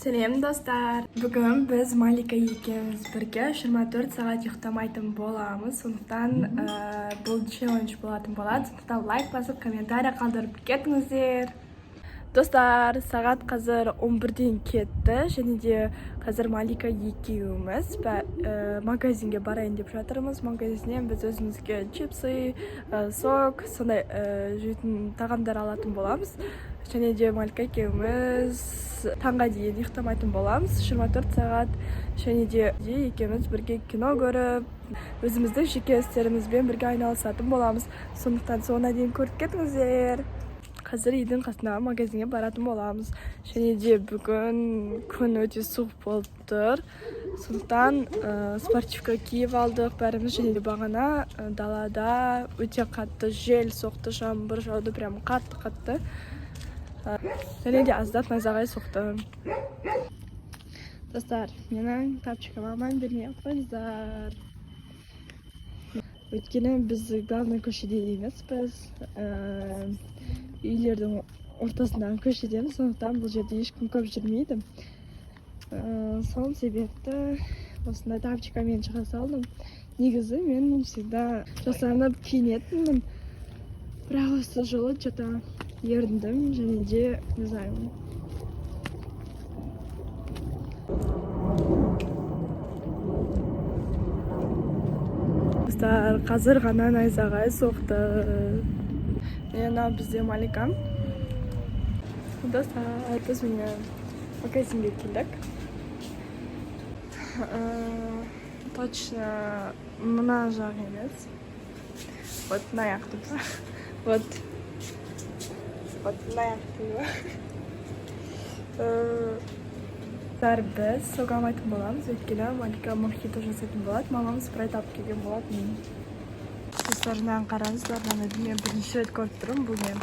Сәлем, достар! Бүгін біз Малика екеуміз бірге 24 сағат ұйықтамайтын боламыз. Сондықтан бұл челлендж болатын болады. Сондықтан лайк басып, комментарий қалдырып кетіңіздер. Достар, сағат қазір 11-ден кетті және де қазір Малика екеуміз магазинге барайын деп жатырмыз. Магазиннен біз өзімізге чипсы, сок, сондай жейтін тағамдар алатын боламыз. Және де Малика екеуміз таңға дейін ұйықтамайтын боламыз 24 сағат. Және де екеуміз бірге кино көріп, өзіміздің жеке істерімізбен бірге айналысатын боламыз. Сондықтан соңына дейін көріп кетіңіздер. Қазір үйдің қасындағы магазинге баратын боламыз. Және де бүгін күн өте суық болып тұр, сондықтан спортивка киіп алдық бәріміз. Және де бағана далада өте қатты жел соқты, жаңбыр жауды, прям қатты қатты. Және де аздап найзағай соқты. Достар, менің тапчикама мән бермей ақ қойыңыздар, өйткені біз главный көшеде емеспіз, үйлердің ортасындағы көшедеміз. Сондықтан бұл жерде ешкім көп жүрмейді. Сол себепті осындай тапчикамен шыға салдым. Негізі мен всегда жасанып киінетінмін, бірақ осы жолы че-то еріндім және де не знаю. Достар, қазір ғана найзағай соқты. Міне, мынау бізде Малика. Достар, біз міне магазинге келдік. Точно мына жақ емес, вот мына жақ деп, вот мына жақ деп. Достар, біз сок алмайтын боламыз, өйткені Малика мохито жасайтын болады. Мамам спрайт алып келген болатын. Достар, мынаны қараңыздар, мынаны мен бірінші рет көріп тұрмын. Бұл не?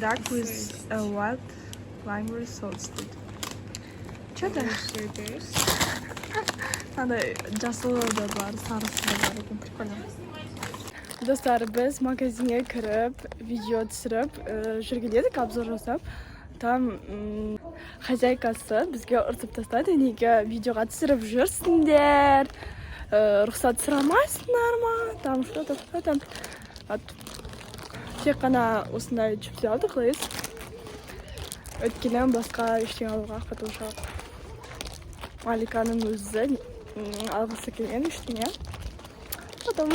Duck with a white lime sauce дейді. Че это? Мынандай жасылы да бар, сарысы да бар екен, прикольно. Достар, біз магазинге кіріп, видео түсіріп жүрген едік, обзор жасап. Там хозяйкасы бізге ұрсып тастады: «Неге видеоға түсіріп жүрсіңдер, рұқсат сұрамайсыңдар ма?» Там что то, что там. Вот. Тек қана осындай чипсы алдық, Лейс, өйткені басқа ештеңе алуға құты жоқ. Маликаның өзі алғысы келген ештеңе. Потом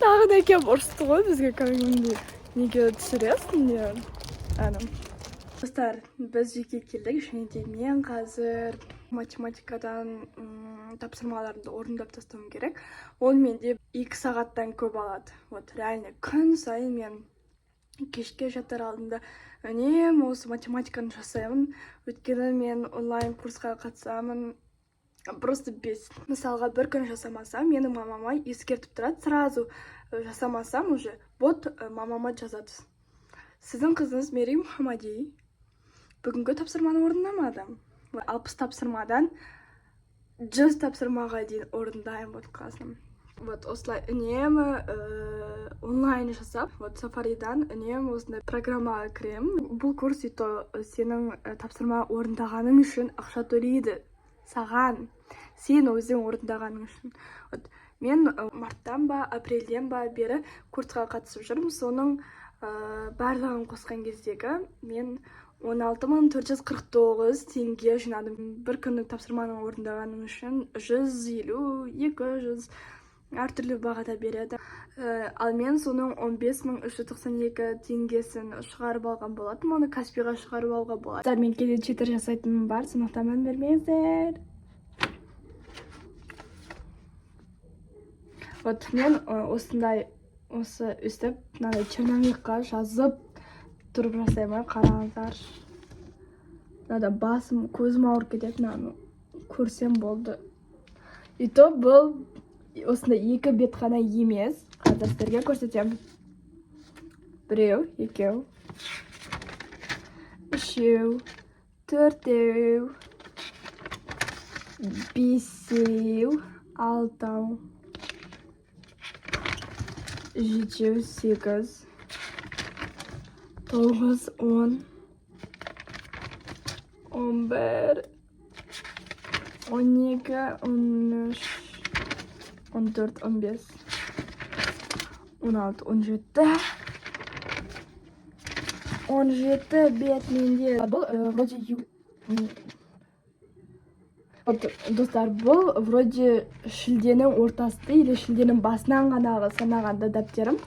тағы да келіп ұрысты ғой бізге кәдімгідей: «Неге түсіресіңдер?» Әне, достар, біз үйге келдік және де мен қазір математикадан тапсырмаларымды орындап тастауым керек. Ол менде 2 сағаттан көп алады. Вот реально, күн сайын мен кешке жатар алдында үнемі осы математиканы жасаймын, өйткені мен онлайн курсқа қатысамын. Просто бесит. Мысалға, бір күн жасамасам, менің мамама ескертіп тұрады сразу. Жасамасам уже вот мамама жазады: «Сіздің қызыңыз Мерей Мұхаммади бүгінгі тапсырманы орындамады». 60 тапсырмадан 100 тапсырмаға дейін орындаймын. Вот классно. Вот осылай үнемі онлайн жасап, вот Сафаридан үнемі осындай программаға кіремін. Бұл курс и то сенің тапсырма орындағаның үшін ақша төлейді саған, сен өзің орындағаның үшін. Вот мен марттан ба, апрельден ба бері курсқа қатысып жүрмін. Соның барлығын қосқан кездегі мен 16 449 теңге жинадым. Бір күндік тапсырманы орындағаның үшін 150, 200, әртүрлі бағада береді. Ал мен соның 15 392 теңгесін шығарып алған болатынмын. Оны Каспиға шығарып алуға болады. Мен кейде читер жасайтыным бар, сондықтан мән бермеңіздер. Вот мен осындай, осы өстіп мынандай черновикқа жазып тұрып жасаймын. Қараңыздаршы, мынада басым, көзім ауырып кетеді мынаны көрсем болды. И то бұл осындай екі бет қана емес. Қазір сіздерге көрсетемін: біреу, екеу, үшеу, төртеу, бесеу, алтау, жетеу, сегіз, тоғыз, 10. 11, 12, 13, 14, 15, 16, 17. 17 бет менде. Бұл вроде Вот, достар, бұл вроде шілденің ортасы или шілденің басынан ғана санағанда дәптерім.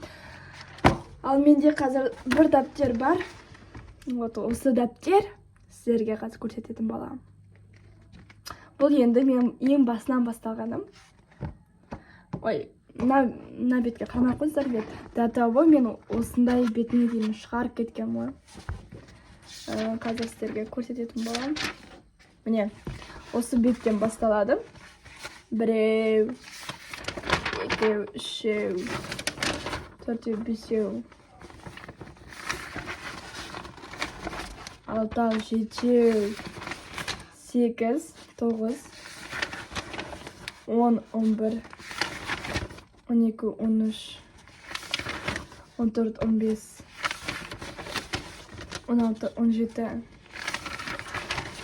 Ал менде қазір бір дәптер бар. Вот осы дәптер сіздерге қазір көрсететін боламын. Бұл енді мен ең басынан басталғаным. Ой, мына бетке қарамай ақ қойыңыздар, бет. До того мен осындай бетіне дейін шығарып кеткенмін ғой. Қазір сіздерге көрсететін боламын. Міне, осы беттен басталады. Біреу, екеу, үшеу, төртеу, бесеу, алтау, жетеу, сегіз, тоғыз, 10, 11, 12, 13, 14, 15, 16, 17,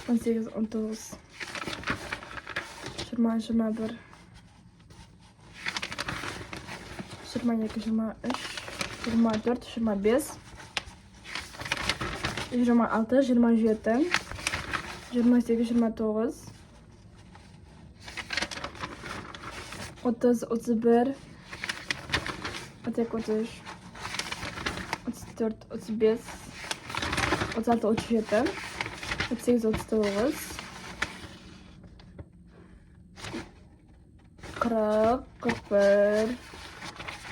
18, 19, 20, 21, 22, 23, 24, 25, 26, 27, 28, 29, 30, 31, 32, 33, 34, 35, 36, 37, 38, 39, 40, 41,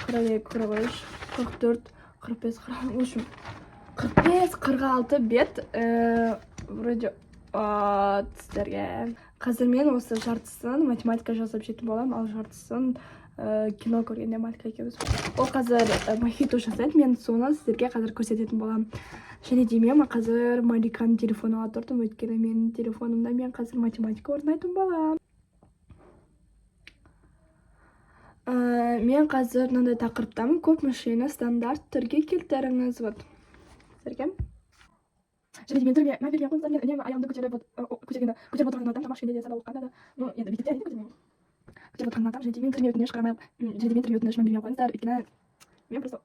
42, 43, 44, 45, 40, в общем, 45, 46 бет, вроде, сіздерге. Қазір мен осы жартысын математика жасап жейтін боламын, ал жартысын кино көргенде Малика екеуміз. Ол қазір мохито жасайды, мен соны сіздерге қазір көрсететін боламын. Және де мен қазір Маликаның телефонын ала тұрдым, өйткені менің телефонымда мен қазір математика орындайтын боламын. Мен қазір мынандай тақырыптамын: көп мүшені стандарт түрге келтіріңіз. Вот сіздерге. Және де мен түріме мән бермей ақ қойыңыздар, мен үнемі аяғымды көтеріп, вот, көтергенді көтеріп отырғанды ұнатамын, тамақ ішкенде де, сабақ оқығанда да, ну енді мектепте әрине көтермеймін, көтеріп отырғанды ұнатамын. Және де мен түріме өтініш қарамай, және де мен түріме өтініш мән бермей ақ қойыңыздар, өйткені мен просто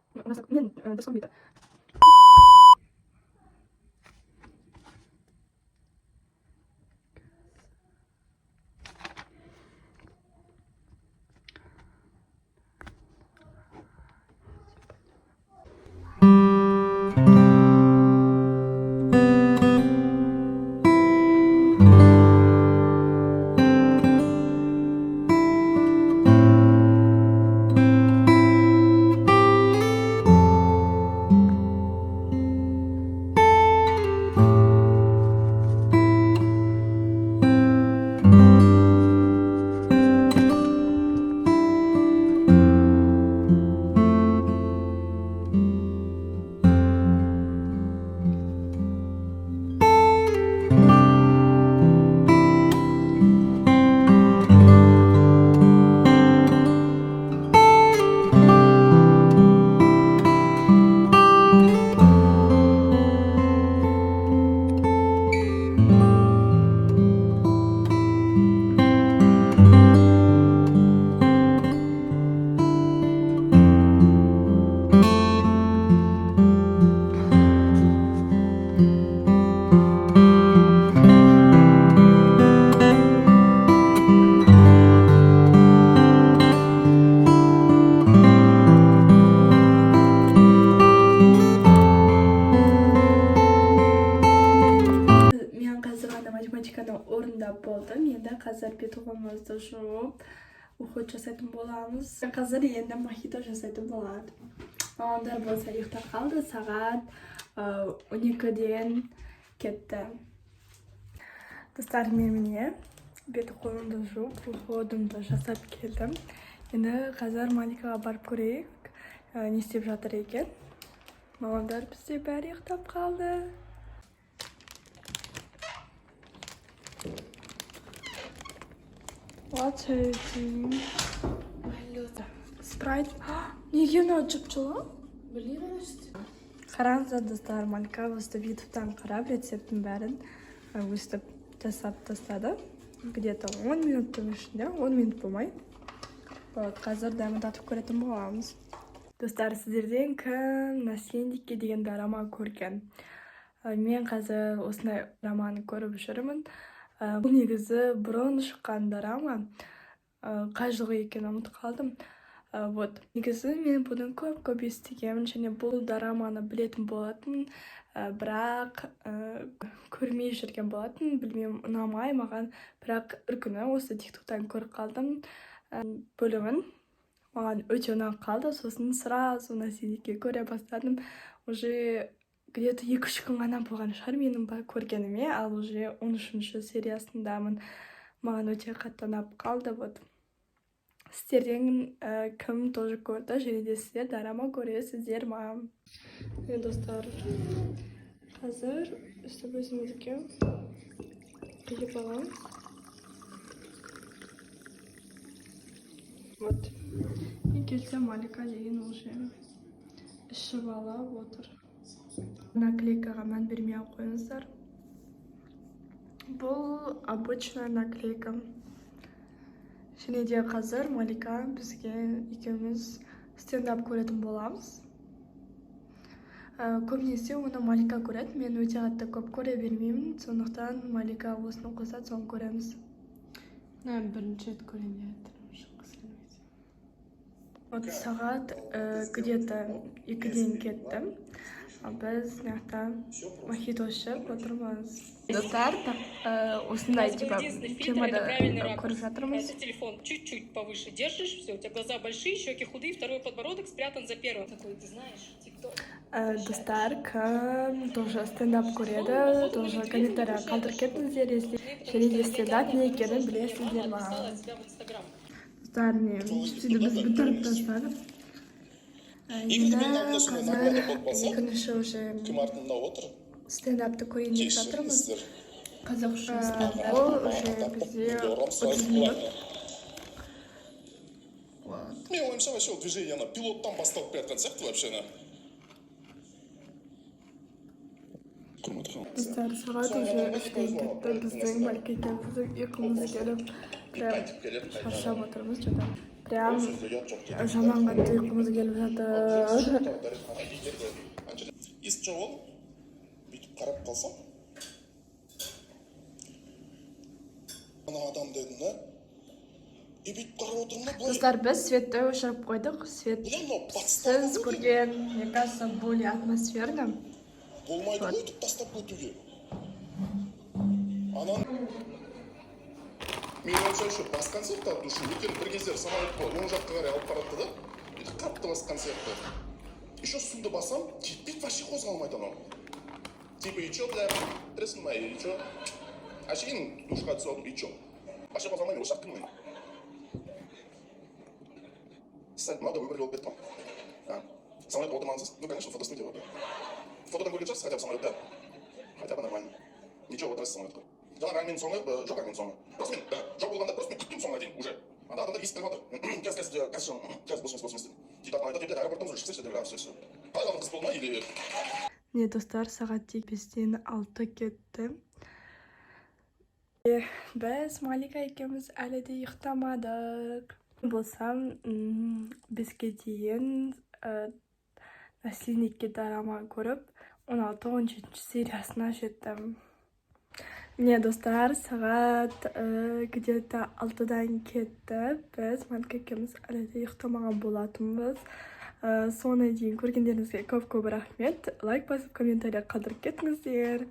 мен дұрыс көрмейді. Мен қазір ғана математиканы орындап болдым. Енді қазір бет қолымызды жуып, уход жасайтын боламыз. Қазір енді мохито жасайтын болады. Мамамдар болса ұйықтап қалды, сағат 12-ден кетті. Достар, мен міне бет қолымды жуып, уходымды жасап келдім. Енді қазір Маликаға барып көрейік, не істеп жатыр екен. Мамамдар бізде бәрі ұйықтап қалды. What are you doing? Спрайт. Неге мынау жып-жылы? Білмеймін. Қараңыздар, достар, Малика өстіп ютубтан қарап рецепттің бәрін Өстіп жасап тастады. Где-то 10 минуттың ішінде, 10 минут болмай. Вот, қазір дәмін татып көретін боламыз. Достар, сіздерден кім «Наследники» деген дорама көрген? Мен қазір осындай дораманы көріп жүрмін. Бұл негізі бұрын шыққан дорама. Қай жылғы екенін ұмытып қалдым. Вот. Негізі мен бұны көп-көп естігенмін және бұл дораманы білетін болатын, бірақ көрмей жүрген болатын, білмеймін, ұнамай маған. Бірақ бір күні осы ТикТоктан көріп қалдым бөлімін, маған өте ұнап қалды. Сосын сразу «Наследники» көре бастадым. Уже где-то 2-3 күн ғана болған шығар менің көргеніме, ал уже 13-ші сериясындамын. Маған өте қатты ұнап қалды. Вот, сіздерден кім тоже көрді және де сіздер дорама көресіздер ма? Міне, достар, қазір өстіп өзімізге құйып аламын. Вот, мен келсем, Малика деген уже ішіп алып отыр. Наклейкаға мән бермей ақ қойыңыздар, бұл обычная наклейка. Және де қазір Малика бізге екеуміз стендап көретін боламыз. Көбінесе оны Малика көреді, мен өте қатты көп көре бермеймін, сондықтан Малика осыны қосады, соны көреміз. Мен бірінші рет көрейін деп жатырмын, шыққысы келмейді. Вот, сағат где-то 2-ден кетті. А біз мына жақта мохито ішіп отырмыз. Достар, так, осындай типа темада көріп жатырмыз. Это телефон чуть-чуть повыше держишь, все, у тебя глаза большие, щеки худые, второй подбородок спрятан за первым. Такой, ты знаешь, тикток. Достар, кім тоже стендап көреді, тоже комментарий қалдырып кетіңіздер, если және де стендап не екенін білесіздер ма? Написала от себя в Инстаграм. Достар, не, сөйтіп біз бітіріп тастадық. Егер Енді менің алдымда сондай наглядно қазір болып қалса, екінші уже кім артында отыр, стендапты көрейін деп жатырмыз. Кешіріңіздер. Қазақша. Ол уже бізде Үйге ұрам сразу 30 минут. құлағына. Вот. Менің ойымша, вообще ол движение ана пилоттан басталып келе жатқан сияқты вообще ана. Құрметті ханым. Достар, сағат уже 3-тен кетті. Біздің Малика екеуміздің ұйқымыз келіп, прям Қайтып келеді, қайтадан. шаршап отырмыз что-то. Прям Ол сөзде ұят жоқ дейді. Жаман қатты ұйқымыз келіп жатыр. Есік жауып алып, бүйтіп қарап қалсам, ана адам дедім да, и бүйтіп қарап отырмын да былай. Достар, біз светті өшіріп қойдық. Свет Бля, мынау подстава сіз ғой. көрген, мне кажется, более атмосферно. Болмайды ғой өйтіп тастап кетуге. Ана менің ойымша, еще басқан сияқты от души, өйткені бір кездері самолет оң жаққа қарай алып баратты да, бүйтіп қатты басқан сияқты. Еще суды басам, кетпейді, вообще қозғалмайды анау. Типа, и че, бля, бітіресің ба, и че? Әшейін душқа түсіп алдым, и че, вообще қозғалмаймын. Осы жақ кім? Сәл мынау да өмірге болып кетті ғой. А, самолетқа отырмағансыз? Ну, конечно, фотостудия ғой. Фотодан көрген шығарсыз хотя бы самолетта. Хотя бы нормально. Ничего, отырасыз самолетқа. Жаңағы әңгіменің соңы, жоқ, әңгіменің соңы. Просто мен, жоқ болғанда, просто мен күттім соңына дейін уже. Анда адамдар есік кіріп жатыр. Қазір, қазір, қазір, қазір, бос емес, бос емес деп. Сөйтіп артынан айтады: «Аэропорттан уже шықсайшы», — деп. Все, все. Қалай қалдың, қыз болды ма или Міне, достар, сағат тек 5-тен 6 кетті. Біз Малика екеуміз әлі де ұйықтамадық. Болсам, 5-ке дейін «Наследники» дорама көріп, 16-17 сериясына жеттім. Міне, достар, сағат где-то 6-дан кетті. Біз Малика екеуміз әлі де ұйықтамаған болатынбыз. Соңына дейін көргендеріңізге көп-көп рахмет. Лайк басып, комментарий қалдырып кетіңіздер.